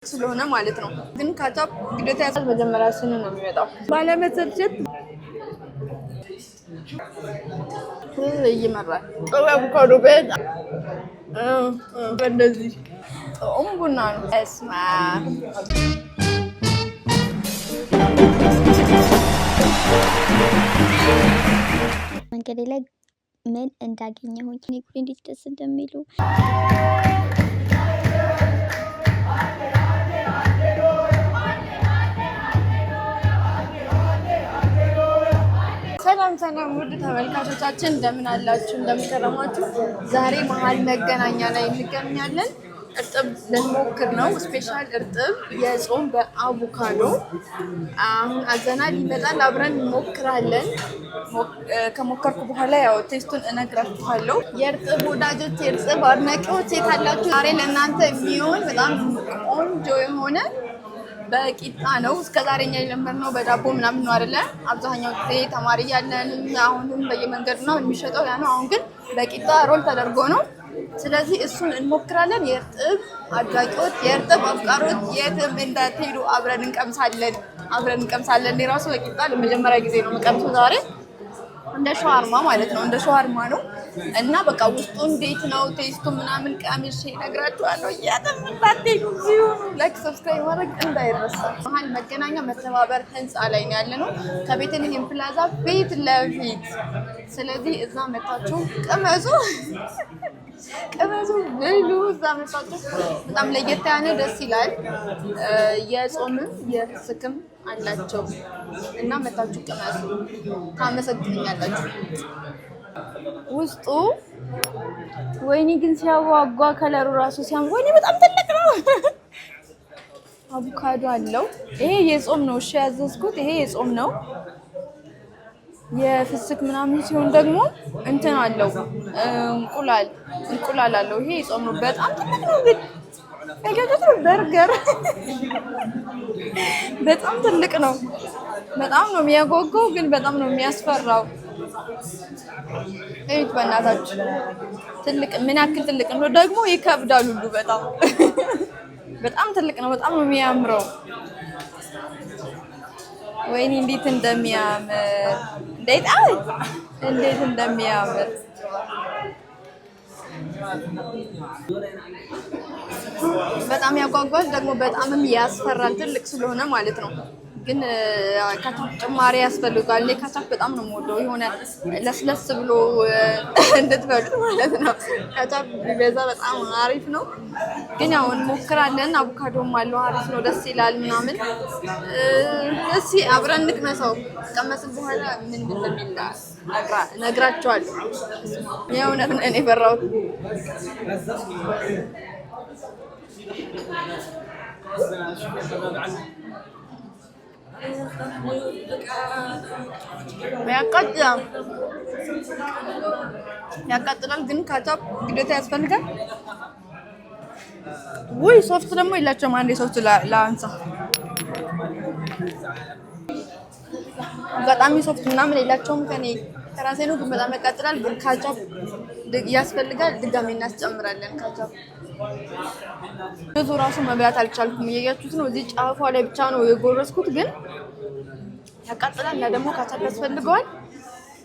ስለሆነ ማለት ነው። ግን ካቻፕ ግዴታ መጀመሪያ ስኑ ነው የሚመጣው። ባለመሰልቸት ይመራል። ጥሩ አቮካዶ በጣም እንደዚህ ጥዑም ቡና ነው። እስማ መንገዴ ላይ ምን እንዳገኘሁኝ እኔ እንዴት ደስ እንደሚሉ። ሰላም ሰላም፣ ውድ ተመልካቾቻችን እንደምን አላችሁ? እንደምን ከረማችሁ? ዛሬ መሀል መገናኛ ላይ እንገኛለን። እርጥብ ልንሞክር ነው። Special እርጥብ የጾም በአቮካዶ አሁን አዘናል። ይመጣል፣ አብረን እንሞክራለን። ከሞከርኩ በኋላ ያው taste ኡን እነግራችኋለሁ። የእርጥብ ወዳጆች፣ የእርጥብ አድናቂዎች የት አላችሁ? ዛሬ ለእናንተ የሚሆን በጣም ቆንጆ የሆነ በቂጣ ነው። እስከ ዛሬ እኛ የለመድነው በዳቦ ምናምን ነው አይደለ? አብዛኛው ጊዜ ተማሪ እያለን አሁንም በየመንገዱ ነው የሚሸጠው ያ ነው። አሁን ግን በቂጣ roll ተደርጎ ነው። ስለዚህ እሱን እንሞክራለን። የእርጥብ አድናቂዎች፣ የእርጥብ አፍቃሪዎች የትም እንዳትሄዱ፣ አብረን እንቀምሳለን፣ አብረን እንቀምሳለን። እኔ ራሱ በቂጣ ለመጀመሪያ ጊዜ ነው የምቀምሰው ዛሬ። እንደ ሸዋርማ ማለት ነው። እንደ ሸዋርማ ነው እና በቃ ውስጡ እንዴት ነው taste ኡ ምናምን ቀምሼ እነግራችኋለሁ። የትም እንዳትሄዱ እዚሁ like፣ subscribe ማድረግ እንዳይረሳ። መሀል መገናኛ መተባበር ህንፃ ላይ ነው ያለ ነው ከቤተልሔም ፕላዛ ፊት ለፊት። ስለዚህ እዛ መታችሁ ቅመሱ፣ ቅመሱ፣ ብሉ። እዛ መታችሁ በጣም ለየት ያለ ደስ ይላል። የጾምም የፍስክም አላቸው እና መታችሁ ቅመሱ፣ ታመሰግኑኛላችሁ። ውስጡ ወይኔ ግን ሲያጓጓ color ኡ ራሱ ሲያምር፣ ወይኔ በጣም ትልቅ ነው። አቮካዶ አለው። ይሄ የጾም ነው። እሺ ያዘዝኩት ይሄ የጾም ነው። የፍስክ ምናምን ሲሆን ደግሞ እንትን አለው እንቁላል እንቁላል አለው። ይሄ የጾም ነው። በጣም ትልቅ ነው ግን ያገኙት ነው። በርገር በጣም ትልቅ ነው። በጣም ነው የሚያጓጓው፣ ግን በጣም ነው የሚያስፈራው። እዩት በእናታችሁ ትልቅ ምን ያክል ትልቅ ነው ደግሞ ይከብዳል ሁሉ በጣም በጣም ትልቅ ነው። በጣም ነው የሚያምረው። ወይኔ እንዴት እንደሚያምር እንዴት አይ እንዴት እንደሚያምር በጣም ያጓጓል፣ ደግሞ በጣምም ያስፈራል። ትልቅ ስለሆነ ማለት ነው። ግን ካቻፕ ጭማሪ ያስፈልጋል። እኔ ካቻፕ በጣም ነው የምወደው፣ የሆነ ለስለስ ብሎ እንድትበሉት ማለት ነው። ካቻፕ ቢበዛ በጣም አሪፍ ነው። ግን ያው እንሞክራለን። አቮካዶም አለው አሪፍ ነው፣ ደስ ይላል ምናምን። እስኪ አብረን እንቅመሰው። ቀመስን በኋላ ምን ምን እንደሚል እነግራቸዋለሁ። የእውነት ነው እኔ የፈራሁት። ያቃጥላል ያቃጥላል፣ ግን ካቻፕ ግዴታ ያስፈልጋል። ውይ ሶፍት ደግሞ የላቸውም። አንዴ ሶፍት ላንሳ። አጋጣሚ ሶፍት ምናምን የላቸውም። ከኔ ከራሴ ነው፣ ግን በጣም ያቃጥላል። ግን ካቻፕ ያስፈልጋል። ድጋሜ እናስጨምራለን ካቻፕ። ብዙ ራሱ መብላት አልቻልኩም። እያያችሁት ነው። እዚህ ጫፏ ላይ ብቻ ነው የጎረስኩት፣ ግን ያቃጥላል እና ደግሞ ካቻፕ ያስፈልገዋል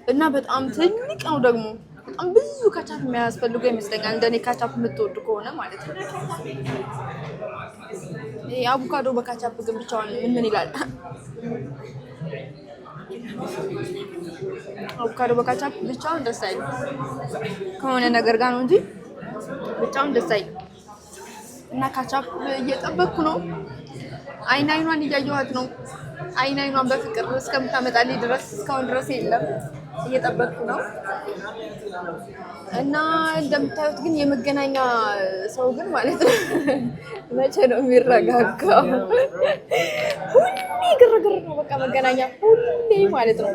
እና በጣም ትልቅ ነው ደግሞ በጣም ብዙ ካቻፕ የሚያስፈልገው ይመስለኛል። እንደኔ ካቻፕ የምትወዱ ከሆነ ማለት ነው። ይሄ አቮካዶ በካቻፕ ግን ብቻውን ምን ምን ይላል? አቮካዶ በካቻፕ ብቻውን ደስ አይልም። ከሆነ ነገር ጋር ነው እንጂ ብቻውን ደስ አይልም። እና ካቻፕ እየጠበቅኩ ነው። አይን አይኗን እያየኋት ነው። አይን አይኗን በፍቅር እስከምታመጣልኝ ድረስ እስካሁን ድረስ የለም። እየጠበቅኩ ነው። እና እንደምታዩት ግን የመገናኛ ሰው ግን ማለት ነው መቼ ነው የሚረጋጋው? ሁሌ ግርግር ነው በቃ መገናኛ ሁሌ ማለት ነው።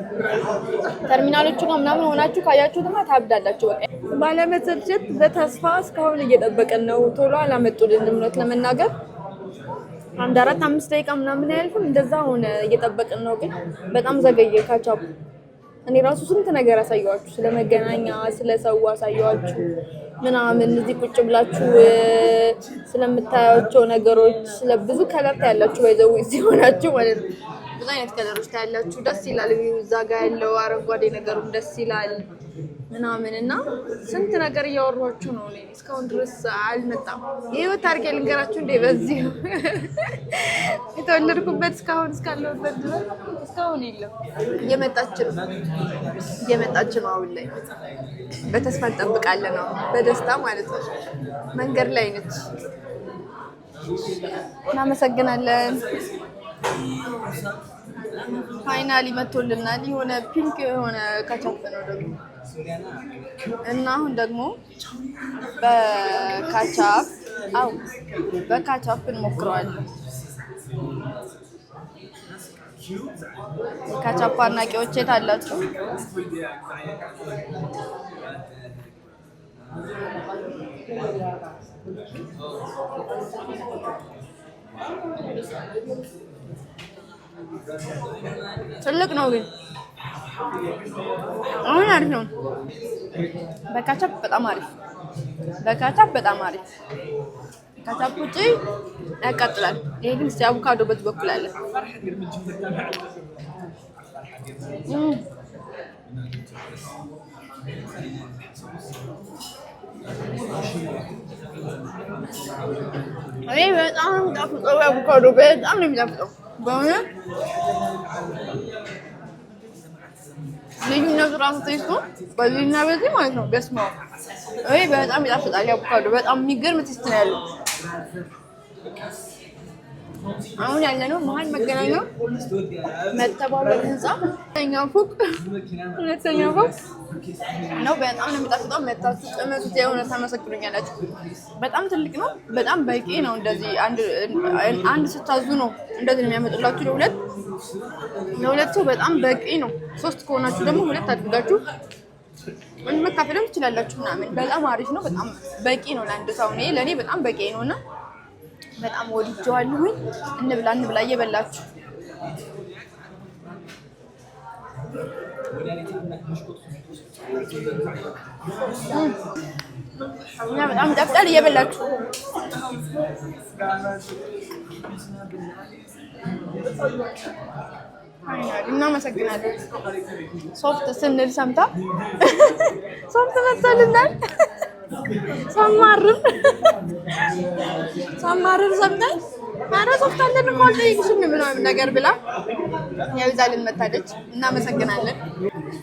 ተርሚናሎቹ ጋር ምናምን ሆናችሁ ካያችሁትማ ታብዳላችሁ። በቃ ባለመሰልቸት በተስፋ እስካሁን እየጠበቅን ነው። ቶሎ አላመጡልንም። እውነት ለመናገር አንድ 4 5 ደቂቃ ምናምን አያልፍም። እንደዛ ሆነ እየጠበቅን ነው፣ ግን በጣም ዘገየ ካቻፑ። እኔ ራሱ ስንት ነገር አሳየኋችሁ፣ ስለ መገናኛ፣ ስለ ሰው አሳየኋችሁ ምናምን እዚህ ቁጭ ብላችሁ ስለምታያቸው ነገሮች ስለ ብዙ color ታያላችሁ። By the way እዚህ ሆናችሁ ማለት ነው ብዙ አይነት color ኦች ታያላችሁ። ደስ ይላል። እዛ ጋ ያለው አረንጓዴ ነገሩም ደስ ይላል ምናምን እና ስንት ነገር እያወሯችሁ ነው። እኔ እስካሁን ድረስ አልመጣም። የህይወት ታሪክ ልንገራችሁ እንዴ? በዚህ የተወለድኩበት እስካሁን እስካለሁበት ድረስ እስካሁን የለም። እየመጣች ነው እየመጣች ነው። አሁን ላይ በተስፋ እንጠብቃለን። አሁን በደስታ ማለት ነው። መንገድ ላይ ነች። እናመሰግናለን። Finally መቶልናል። የሆነ pink የሆነ ካቻፕ ነው ደግሞ እና አሁን ደግሞ በካቻፕ አው በካቻፕ እንሞክረዋለን። የካቻፕ አድናቂዎች የት አላችሁ? ትልቅ ነው ግን አሁን አሪፍ ነው። በካቻፕ በጣም አሪፍ፣ በካቻፕ በጣም አሪፍ። ካቻፕ ውጪ ያቃጥላል። ይሄ ግን እስኪ አቮካዶ በዚህ በኩል አለ። እኔ በጣም ነው የሚጣፍጠው አቮካዶ በጣም ነው የሚጣፍጠው በእውነት ልዩነቱ ራሱ taste ኡ በዚህና በዚህ ማለት ነው። በስመ አብ ይሄ በጣም ይጣፍጣል። አቮካዶ በጣም የሚገርም taste ነው ያለው። አሁን ያለነው መሀል መገናኛ መተባበር ህንፃ ሁለተኛ ፎቅ ሁለተኛ ፎቅ ነው። በጣም ነው የሚጣፍጠው። መታችሁ ቅመሱት። የእውነት ታመሰግኑኛላችሁ። በጣም ትልቅ ነው። በጣም በቂ ነው። እንደዚህ አንድ ስታዙ ነው እንደዚህ ነው የሚያመጡላችሁ። ለሁለት ሰው በጣም በቂ ነው። ሶስት ከሆናችሁ ደግሞ ሁለት አድርጋችሁ መካፈልም ትችላላችሁ ምናምን። በጣም አሪፍ ነው። በጣም በቂ ነው ለአንድ ሰው። እኔ ለእኔ በጣም በቂ ነው እና በጣም ወድጀዋለሁኝ። እንብላ እንብላ እየበላችሁ እና በጣም ይጣፍጣል። እየበላችሁ እናመሰግናለን። ሶፍት ስንል ሰምታ ሶፍት መጥቶልናል። ሳማርር ሳማርር ሰምተን ኧረ ሶፍት አለን እኮ አልጠይቅሽም ምናምን ነገር ብላ ያው ይዛልን መታለች። እናመሰግናለን።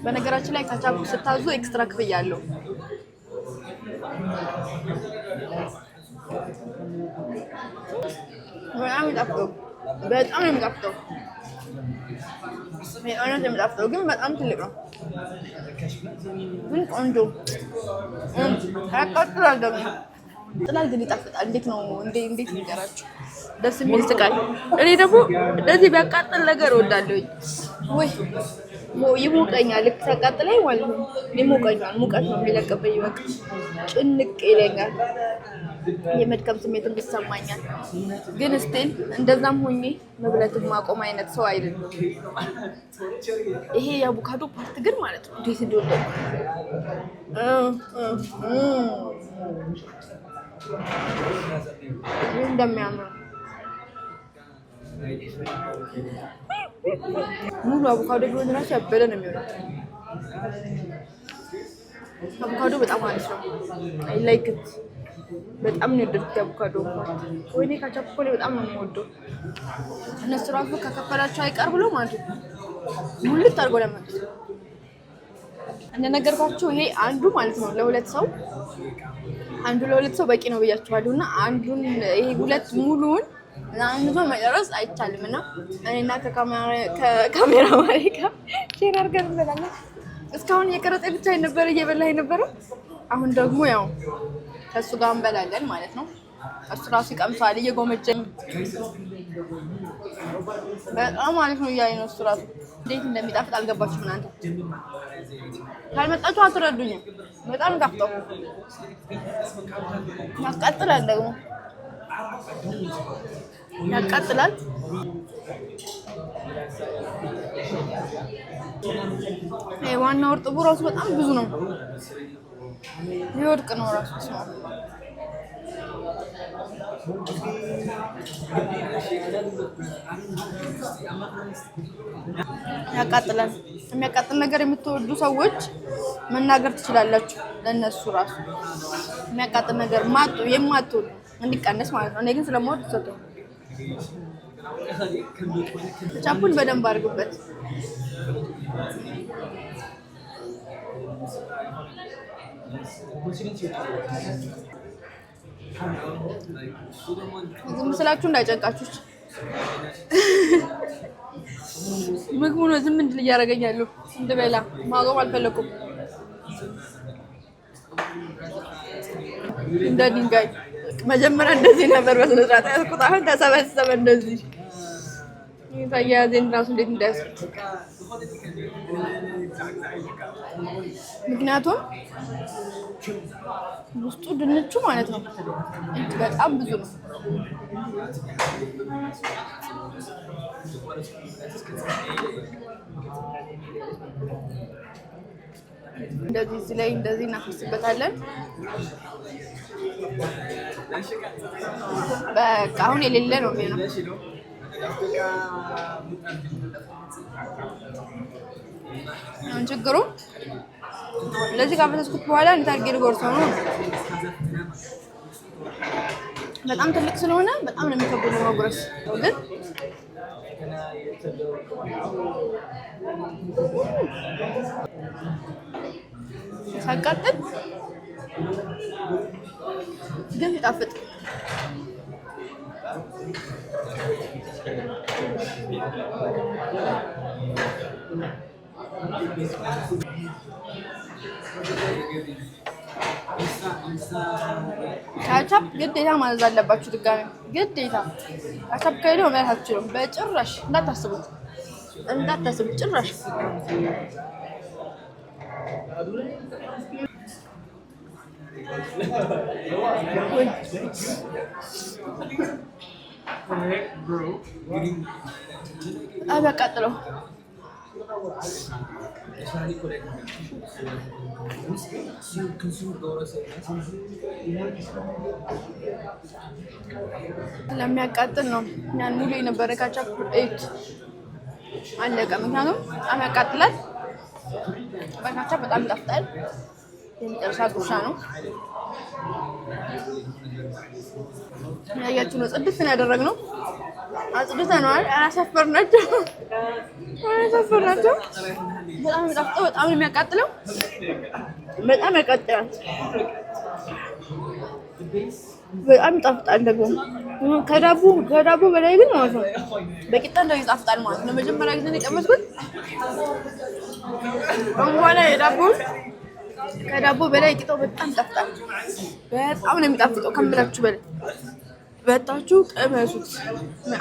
በነገራችን ላይ ካቻፕ ስታዙ extra ክፍያ አለው። በጣም የሚጣፍጠው በጣም ነው የሚጣፍጠው። የእውነት ነው የሚጣፍጠው፣ ግን በጣም ትልቅ ነው። ግን ቆንጆ ያቃጥላል ደግሞ ጥላል ግን ይጣፍጣል። እንዴት ነው እንዴት ልንገራችሁ? ደስ የሚል ስቃይ። እኔ ደግሞ እንደዚህ ቢያቃጥል ነገር እወዳለሁኝ። ወይ ይሞቀኛል፣ ልክ ሲያቃጥለኝ ማለት ነው ይሞቀኛል። ሙቀት ነው የሚለቅብኝ፣ በቃ ጭንቅ ይለኛል፣ የመድከም ስሜት ይሰማኛል። ግን still እንደዛም ሆኜ መብላት ማቆም አይነት ሰው አይደለም። ይሄ የአቮካዶ part ግን ማለት ነው እንዴት እንደወደድኩ እንደሚያምር ሙሉ አቮካዶ ቢሆን እራሱ ያበደ ነው የሚሆነው። አቮካዶ በጣም አሪፍ ነው። I like it በጣም ነው የወደድኩት የአቮካዶ part። ወይኔ ካቻፕ እኮ እኔ በጣም ነው የምወደው። እነሱ ራሱ ከከፈላቸው አይቀር ብሎ ማለት ነው ሙልት አድርጎ ለመጡት። እንደነገርኳችሁ ይሄ አንዱ ማለት ነው ለሁለት ሰው አንዱ ለሁለት ሰው በቂ ነው ብያችኋለሁ። እና አንዱን ይሄ ሁለት ሙሉውን ለአንድ ሰው መጨረስ አይቻልም። እና እኔና ከካሜራ ማሪ ጋር share አድርገን እንበላለን። እስካሁን እየቀረጸ ብቻ ነበረ እየበላ የነበረው። አሁን ደግሞ ያው ከእሱ ጋር እንበላለን ማለት ነው። እሱ ራሱ ይቀምሰዋል እየጎመጀ በጣም አሪፍ ነው እያለኝ ነው እሱ ራሱ። እንዴት እንደሚጣፍጥ አልገባችሁም እናንተ ካልመጣችሁ አትረዱኝም። በጣም ጣፍጠው ያቃጥላል፣ ደግሞ ያቃጥላል። ዋናው እርጥቡ ራሱ በጣም ብዙ ነው። ሊወድቅ ነው ራሱ። ያቃጥላል። የሚያቃጥል ነገር የምትወዱ ሰዎች መናገር ትችላላችሁ። ለእነሱ ራሱ የሚያቃጥል ነገር የማትወዱ እንዲቀነስ ማለት ነው። እኔ ግን ስለምወድ ሰጡ። ቻፑን በደንብ አድርግበት። ዝም ስላችሁ እንዳይጨንቃችሁ። ምግቡ ነው ዝም እንድል እያደረገኝ ያለው፣ እንድበላ ማቆም አልፈለኩም። እንደ ድንጋይ መጀመሪያ እንደዚህ ነበር በስነ ስርዓት ያዝኩት። አሁን ተሰበሰበ እንደዚህ። አያያዜን ራሱ እንዴት እንዳያዝኩት። ምክንያቱም ውስጡ ድንቹ ማለት ነው በጣም ብዙ ነው። እንደዚህ እዚህ ላይ እንደዚህ እናፈስበታለን። በቃ አሁን የሌለ ነው የሚሆነው። አሁን ችግሩ እንደዚህ ካፈሰስኩት በኋላ እንዴት አድርጌ ልጎርሰው ነው? በጣም ትልቅ ስለሆነ በጣም ነው የሚከብደው ለመጉረስ። ግን ሳቃጥል ግን ሲጣፍጥ ካቻፕ ግዴታ ማዘዝ አለባችሁ። ድጋሚ ግዴታ ካቻፕ ከሌለው መብላት አትችሉም በጭራሽ። እንዳታስቡት እንዳታስቡት ጭራሽ። አበቃጥለው ስለሚያቃጥል ነው። ያን ሙሉ የነበረ ካቻፕ እዩት፣ አለቀ። ምክንያቱም በጣም ያቃጥላል። በካቻፕ በጣም ይጣፍጣል። የመጨረሻ ጉርሻ ነው። ያያችሁ ነው። ጽድት ነው ያደረግነው፣ አጽድተነዋል። አላሳፈርናቸው አላሳፈርናቸው። በጣም የሚጣፍጠው፣ በጣም ነው የሚያቃጥለው። በጣም ያቃጥላል። በጣም ይጣፍጣል ደግሞ ከዳቦ በላይ ግን ማለት ነው። በቂጣ እንደዚህ ይጣፍጣል ማለት ነው። መጀመሪያ ጊዜ ነው የቀመስኩት። በኋላ የዳቦ ከዳቦ በላይ ቂጣው በጣም ይጣፍጣል። በጣም ነው የሚጣፍጠው ከምላችሁ በላይ። መጣችሁ ቅመሱት።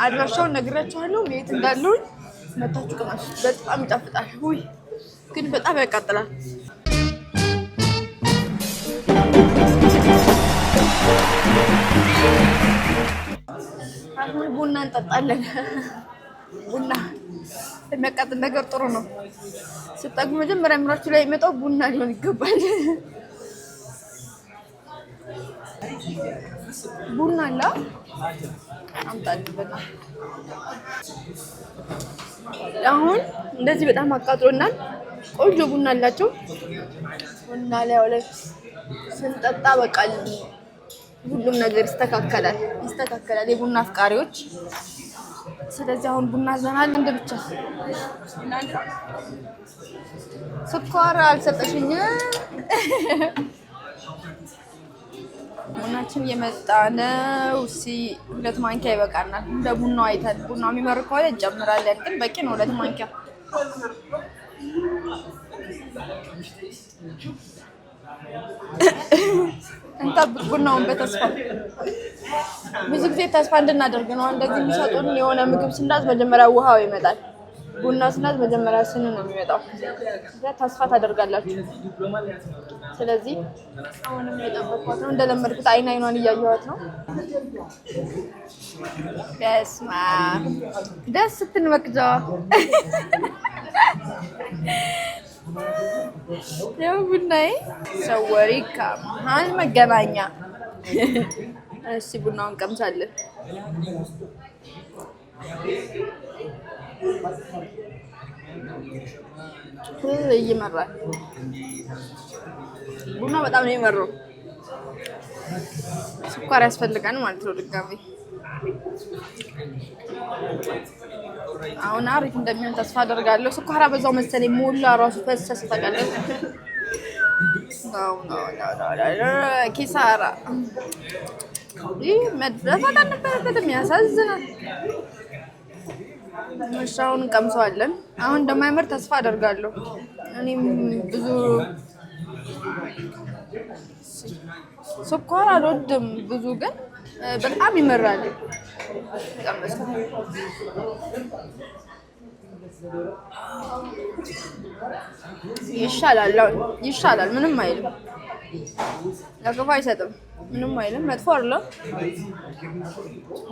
አድራሻውን ነግራችኋለሁ የት እንዳለሁኝ። መጣችሁ ቅመሱት። በጣም ይጣፍጣል። ውይ ግን በጣም ያቃጥላል። አሁን ቡና እንጠጣለን። ቡና የሚያቃጥል ነገር ጥሩ ነው። ስጠጉ መጀመሪያ አእምሯችሁ ላይ የሚመጣው ቡና ሊሆን ይገባል። ቡና አለ አምጣልኝ። በጣም አሁን እንደዚህ በጣም አቃጥሎናል። ቆንጆ ቡና አላቸው። ቡና ላይ ላይ ስንጠጣ በቃ ሁሉም ነገር ይስተካከላል ይስተካከላል። የቡና አፍቃሪዎች። ስለዚህ አሁን ቡና ዘናል። አንድ ብቻ ስኳር አልሰጠሽኝ። ቡናችን እየመጣ ነው። 2 ማንኪያ ይበቃናል። እንደ ቡናው አይተን ቡናው የሚመር ከሆነ እንጨምራለን፣ ግን በቂ ነው 2 ማንኪያ። እንጠብቅ ቡናውን በተስፋ። ብዙ ጊዜ ተስፋ እንድናደርግ ነው እንደዚህ የሚሰጡን። የሆነ ምግብ ስናዝ መጀመሪያ ውሃው ይመጣል። ቡና ስናዝ መጀመሪያ ስኑ ነው የሚመጣው። ተስፋ ታደርጋላችሁ። ስለዚህ አሁንም የጠበቅኳት ነው። እንደለመድኩት አይን አይኗን እያየኋት ነው። በስመ አብ ደስ ስትል መቅጃዋ። ያው ቡናዬ ሰወሪካ መሀል መገናኛ። እሺ ቡናውን ቀምሳለን። ይመራል ቡና በጣም ነው የመራው። ስኳር ያስፈልጋል ማለት ነው ድጋሜ። አሁን አሪፍ እንደሚሆን ተስፋ አደርጋለሁ። ስኳር አበዛው መሰለኝ፣ ሞላ ራሱ ፈሰሰ። ታውቃለህ? ኪሳራ። ይህ መድረሳት አልነበረበትም። ያሳዝናል። እሺ አሁን እንቀምሰዋለን። አሁን እንደማይመር ተስፋ አደርጋለሁ። እኔም ብዙ ስኳር አልወድም ብዙ፣ ግን በጣም ይመራል። ይሻላል ይሻላል። ምንም አይልም። ለክፉ አይሰጥም። ምንም አይልም። መጥፎ አይደለም።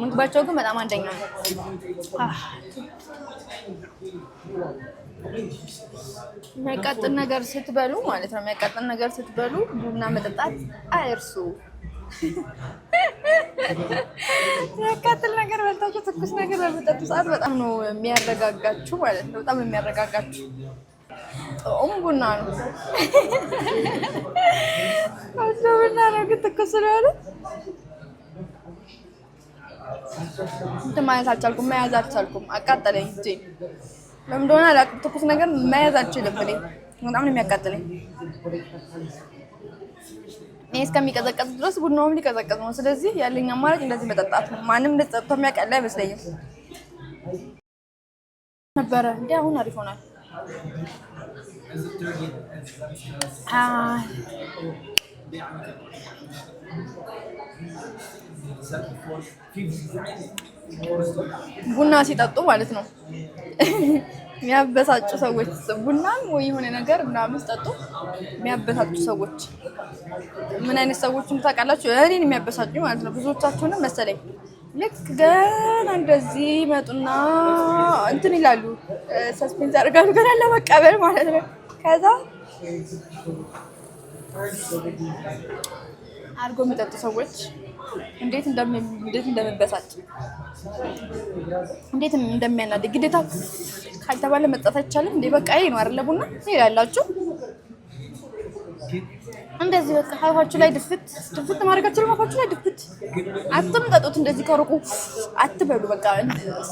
ምግባቸው ግን በጣም አንደኛ ነው። የሚያቃጥል ነገር ስትበሉ ማለት ነው። የሚያቃጥል ነገር ስትበሉ ቡና መጠጣት አይርሱ። የሚያቃጥል ነገር በልታችሁ ትኩስ ነገር በመጠጡ ሰዓት በጣም ነው የሚያረጋጋችሁ ማለት ነው። በጣም ነው የሚያረጋጋችሁ። ጥዑም ቡና ነው፣ ቆንጆ ቡና ነው። ግን ትኩስ ስለሆነ እንትን ማለት አልቻልኩም፣ መያዝ አልቻልኩም። አቃጠለኝ እጄን። ለምን እንደሆነ አላውቅም። ትኩስ ነገር መያዝ አልችልም እኔ በጣም ነው የሚያቃጥለኝ። እኔ እስከሚቀዘቀዝ ድረስ ቡናውም ሊቀዘቀዝ ነው። ስለዚህ ያለኝ አማራጭ እንደዚህ መጠጣት ነው። ማንም እንደዚህ ጠጥቶ የሚያውቅ ያለ አይመስለኝም ነበረ። እንዲ አሁን አሪፍ ሆኗል። ቡና ሲጠጡ ማለት ነው የሚያበሳጩ ሰዎች፣ ቡናም ወይ የሆነ ነገር ምናምን ሲጠጡ የሚያበሳጩ ሰዎች ምን አይነት ሰዎችን ታውቃላችሁ? እኔን የሚያበሳጩ ማለት ነው። ብዙዎቻችሁንም መሰለኝ። ልክ ገና እንደዚህ መጡና እንትን ይላሉ፣ suspense ያደርጋሉ ገና ለመቀበል ማለት ነው። ከዛ አድርጎ የሚጠጡ ሰዎች እንዴት እንደምበሳጭ እንዴት እንደሚያናድድ ግዴታ ካልተባለ መጠጣት አይቻልም እንዴ? በቃ ይሄ ነው አይደለ? ቡና ይላላችሁ እንደዚህ በቃ አፋችሁ ላይ ድፍት ድፍት ማድረጋችሁ አፋችሁ ላይ ድፍት አትምጠጡት። እንደዚህ ከሩቁ አትበሉ። በቃ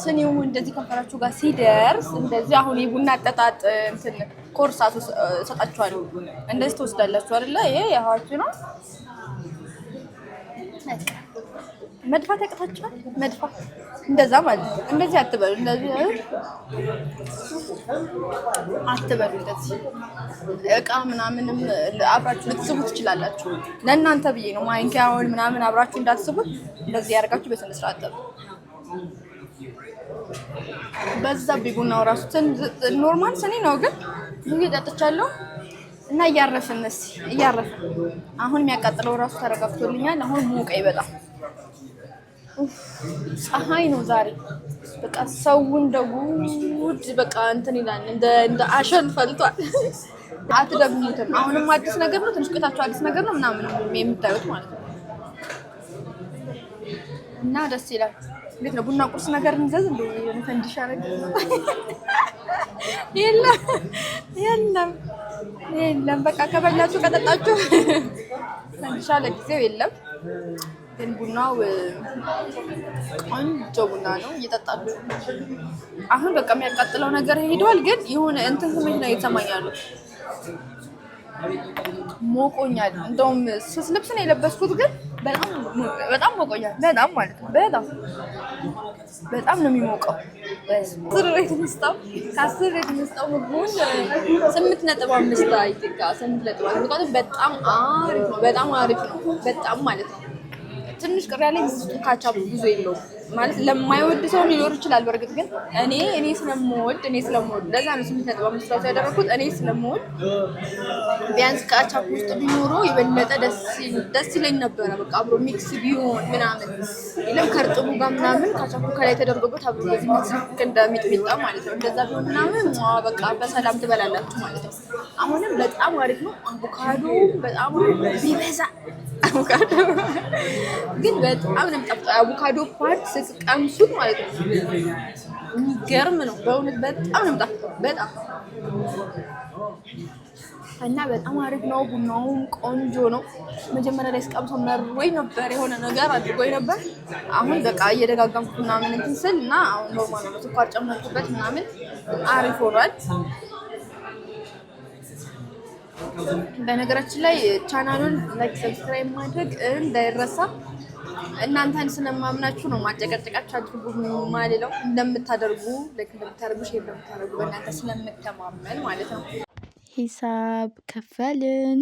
ስኒው እንደዚህ ከንፈራችሁ ጋር ሲደርስ እንደዚህ አሁን የቡና አጠጣጥ እንትን ኮርስ እሰጣችኋለሁ። እንደዚህ ትወስዳላችሁ አይደለ? ይሄ የአፋችሁ ነው። መድፋት ያቅታችኋል። መድፋት እንደዛ ማለት ነው። እንደዚህ አትበሉ። እንደዚህ አትበሉ። እንደዚህ እቃ ምናምንም አብራችሁ ልትስቡ ትችላላችሁ። ለእናንተ ብዬ ነው። ማንኪያውን ምናምን አብራችሁ እንዳትስቡት እንደዚህ ያደርጋችሁ በስነ ስርዓት ጠጡ። በዛብኝ ቡናው ራሱ normal ስኒ ነው፣ ግን ብዙ ጠጥቻለሁ። እና እያረፍን እስኪ እያረፍን አሁን የሚያቃጥለው ራሱ ተረጋግቶልኛል። አሁን ሞቀኝ በጣም ፀሐይ ነው ዛሬ። በቃ ሰው እንደ ጉድ በቃ እንትን ይላል፣ እንደ አሸን ፈልቷል። አትደግሙትም። አሁንም አዲስ ነገር ነው፣ ትንሽ ቆይታችሁ አዲስ ነገር ነው ምናምን የምታዩት ማለት ነው። እና ደስ ይላል። እንዴት ነው ቡና ቁርስ ነገር እንዘዝ እንደ የሆነ ፈንዲሻ ነገር የለም፣ የለም፣ የለም። በቃ ከበላችሁ ከጠጣችሁ ፈንዲሻ ለጊዜው የለም። ግን ቡናው ቆንጆ ቡና ነው፣ እየጠጣችሁ አሁን በቃ የሚያቃጥለው ነገር ሄደዋል። ግን የሆነ እንትን ስሜት ነው እየተሰማኝ ያለው፣ ሞቆኛል። እንደውም ስስ ልብስ ነው የለበስኩት፣ ግን በጣም ሞቆኛል። በጣም ማለት ነው በጣም በጣም ነው የሚሞቀው። 10 rate እንስጠው፣ ከ10 rate እንስጠው ምግቡን 8.5 I think 8.5 ምክንያቱም በጣም አሪፍ ነው። በጣም አሪፍ ነው። በጣም ማለት ነው። ትንሽ ቅር ያለኝ ውስጡ ካቻፕ ብዙ የለውም። ማለት ለማይወድ ሰው ሊኖር ይችላል። በእርግጥ ግን እኔ ስለምወድ ለዛ ነው 8.5 ራሱ ያደረኩት። እኔ ስለምወድ ቢያንስ ካቻፕ ውስጥ ቢኖረው የበለጠ ደስ ይለኝ ነበረ። በቃ አብሮ mix ቢሆን ምናምን የለም ከእርጥቡ ጋር ምናምን ካቻፑ ከላይ ተደርጎበት አብሮ በዚህ mix እንደሚጥሚጣ ማለት ነው። እንደዛ ቢሆን ምናምን በቃ በሰላም ትበላላችሁ ማለት ነው። አሁንም በጣም አሪፍ ነው። አቮካዶ በጣም ቢበዛ አቮካዶ ግን በጣም ነው የሚጣፍጠው። አቮካዶ part ስትቀምሱት ማለት ነው የሚገርም ነው በእውነት፣ በጣም ነው የሚጣፍጠው በጣም። እና በጣም አሪፍ ነው። ቡናውም ቆንጆ ነው። መጀመሪያ ላይ ስቀምሰው መሮኝ ነበር፣ የሆነ ነገር አድርጎኝ ነበር። አሁን በቃ እየደጋገምኩ ምናምን እንትን ስል እና አሁን normal ነው። ስኳር ጨመርኩበት ምናምን አሪፍ ሆኗል። በነገራችን ላይ ቻናሉን like፣ subscribe ማድረግ እንዳይረሳ። እናንተን ስለማምናችሁ ነው ማጨቀጨቃችሁ አድርጉ ማልለው። እንደምታደርጉ፣ like እንደምታደርጉ፣ share እንደምታደርጉ በእናንተ ስለምተማመን ማለት ነው። ሂሳብ ከፈልን።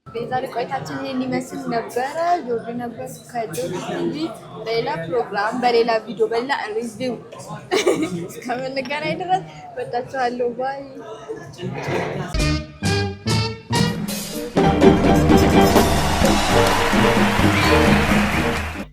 የዛሬ ቆይታችን ይህን ይመስል ነበረ። ጆርዲ ነበር ከጆርዲ ቲቪ። በሌላ ፕሮግራም፣ በሌላ ቪዲዮ፣ በሌላ review እስከምንገናኝ ድረስ ወዳችኋለሁ። Bye.